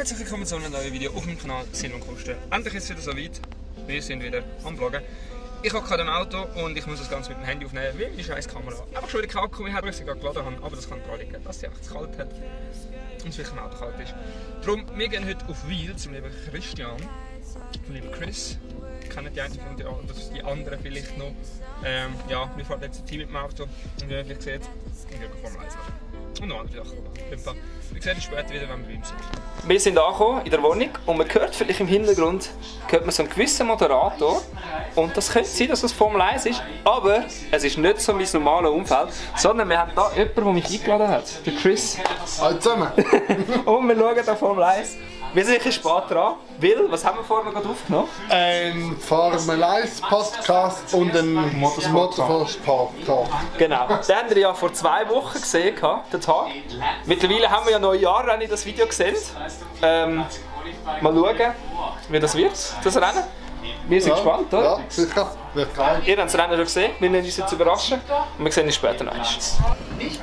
Herzlich willkommen zu einem neuen Video auf dem Kanal Silvan Kosten. Endlich ist es wieder soweit. Wir sind wieder am Vloggen. Ich hocke gerade im Auto und ich muss das Ganze mit dem Handy aufnehmen, weil meine scheiß Kamera einfach schon wieder keinen Akku mehr hat, weil ich sie gerade geladen habe. Aber das kann daran liegen, dass sie einfach zu kalt hat und es wirklich im Auto kalt ist. Darum, wir gehen heute auf Wil zum lieben Christian, zum lieben Chris. Kennen die einen von die anderen vielleicht noch. Ja, wir fahren jetzt ein Team mit dem Auto und wie ihr vielleicht seht, ich gehe Formel 1 machen. Und noch andere Sachen. Wir sehen uns später wieder, wenn wir bei ihm sind. Wir sind angekommen in der Wohnung und man hört vielleicht im Hintergrund so einen gewissen Moderator. Und das könnte sein, dass das Formel 1 ist, aber es ist nicht so mein normales Umfeld, sondern wir haben hier jemanden, der mich eingeladen hat, der Chris. Hallo zusammen! Und wir schauen hier Formel 1. Wir sind ein bisschen spät dran. Will, was haben wir vorhin gerade aufgenommen? Ein Formel 1 Podcast und ein Motorsport-Talk. Genau. Den haben wir ja vor 2 Wochen gesehen, den Tag. Mittlerweile haben wir ja Neujahr, wenn ich das Video gesehen. Mal schauen, wie das wird, das Rennen. Wir sind gespannt, oder? Ja, sicher. Wird geil. Ihr habt das Rennen schon gesehen, wir nehmen uns jetzt überraschen und wir sehen uns später noch.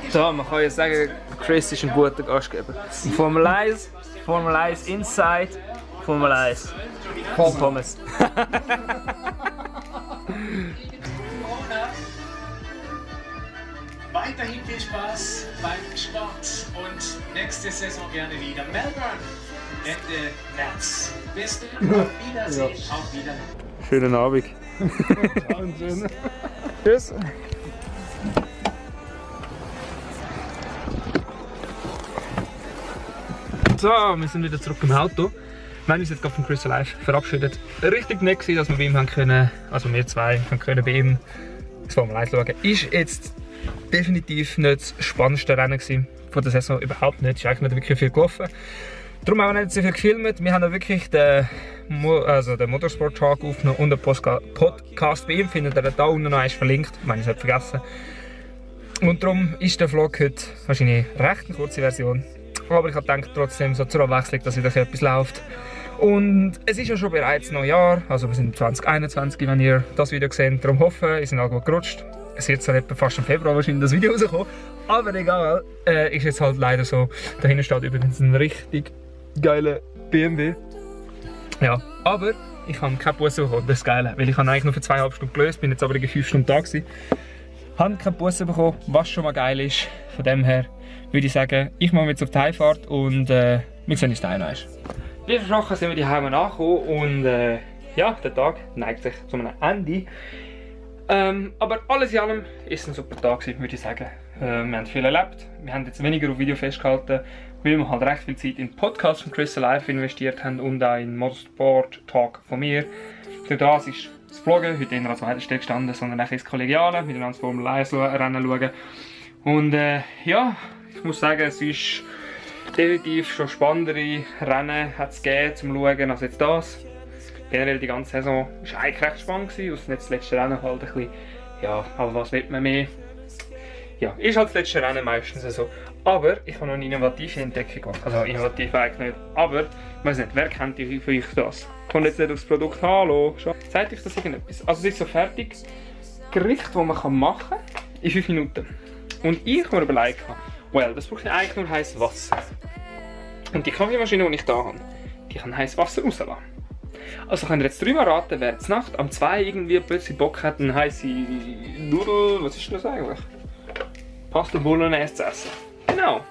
So, man kann ja sagen, Chris ist ein guter Gastgeber. Formel 1, Formel 1 Inside, Formel 1 Pommes. Weiterhin viel Spaß beim Sport und nächste Saison gerne wieder. Melbourne, Ende März. Bis dann, auf Wiedersehen, auf Wiedersehen. Schönen Abend. Tschüss. So, wir sind wieder zurück im Auto. Wir haben uns jetzt gerade von Chris Live verabschiedet. Richtig nett gewesen, dass wir bei ihm haben können, also wir zwei können bei ihm das Formel 1 schauen. Ist jetzt definitiv nicht das spannendste Rennen gewesen von der Saison, überhaupt nicht. Ist eigentlich nicht wirklich viel gelaufen. Darum haben wir nicht so viel gefilmt. Wir haben auch wirklich den Motorsport-Talk aufgenommen und den Podcast bei ihm. Findet ihr da unten noch eins verlinkt, wenn ich es nicht vergessen. Und darum ist der Vlog heute wahrscheinlich recht eine kurze Version. Aber ich habe gedacht, trotzdem so zur Abwechslung, dass wieder etwas läuft. Und es ist ja schon bereits Neujahr, also wir sind 2021, wenn ihr das Video seht. Darum hoffe ich, ihr seid alle gut gerutscht. Es wird zwar etwa fast im Februar wahrscheinlich das Video rauskommen, aber egal, ist jetzt halt leider so. Dahinter steht übrigens ein richtig geiler BMW. Ja, aber ich habe keine Busse bekommen, das ist geil, weil ich habe eigentlich nur für 2,5 Stunden gelöst, bin jetzt aber 5 Stunden da gewesen. Habe keine Busse bekommen, was schon mal geil ist. Von dem her würde ich sagen, ich mache jetzt auf die Heimfahrt und wir sehen uns daheim noch. Wie versprochen sind wir die Heim angekommen und ja, der Tag neigt sich zu einem Ende. Aber alles in allem ist ein super Tag gewesen, würde ich sagen. Wir haben viel erlebt, wir haben jetzt weniger auf Video festgehalten, weil wir halt recht viel Zeit in den Podcast von Chris Live investiert haben und auch in den Motorsport Talk von mir. Für das ist das Vloggen heute eher als Weiterstelle gestanden, sondern auch ins Kollegiale, miteinander das Formel 1 Rennen schauen. Und ja, ich muss sagen, es ist definitiv schon spannendere Rennen hat es gegeben zum Schauen als jetzt das. Generell die ganze Saison war eigentlich recht spannend gewesen, außer jetzt das letzte Rennen halt ein bisschen, ja, aber was will man mehr? Ja, ist halt das letzte Rennen meistens so. Aber ich habe noch eine innovative Entdeckung gemacht, also innovativ eigentlich nicht, aber ich weiß nicht, wer kennt für euch das? Kommt jetzt nicht aufs Produkt, hallo, zeigt euch das irgendetwas? Also es ist so fertig, Gericht, das man machen kann, in 5 Minuten. Und ich habe mir überlegt, well, das braucht eigentlich nur heißes Wasser. Und die Kaffeemaschine, die ich hier habe, die kann heißes Wasser rauslassen. Also könnt ihr jetzt 3 Mal raten, wer zur Nacht am 2 irgendwie plötzlich Bock hat, eine heiße Nudel, was ist das eigentlich? Pasta Bolognese zu essen. Genau,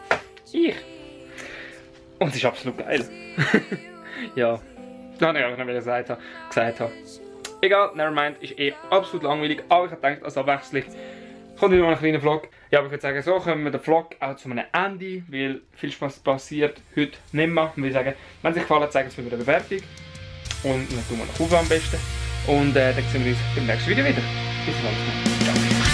ich. Und es ist absolut geil. Ja, das habe ich auch noch gesagt habe. Egal, nevermind, ist absolut langweilig, aber ich habe gedacht, als Abwechslung kommt wieder mal ein kleiner Vlog. Ja, aber ich würde sagen, so kommen wir den Vlog auch zu einem Ende, weil viel Spaß passiert heute nicht mehr. Ich würde sagen, wenn es euch gefallen hat, zeigen Sie mir eine Bewertung. Und dann tun wir noch auf am besten. Und dann sehen wir uns beim nächsten Video wieder. Bis dann. Ciao.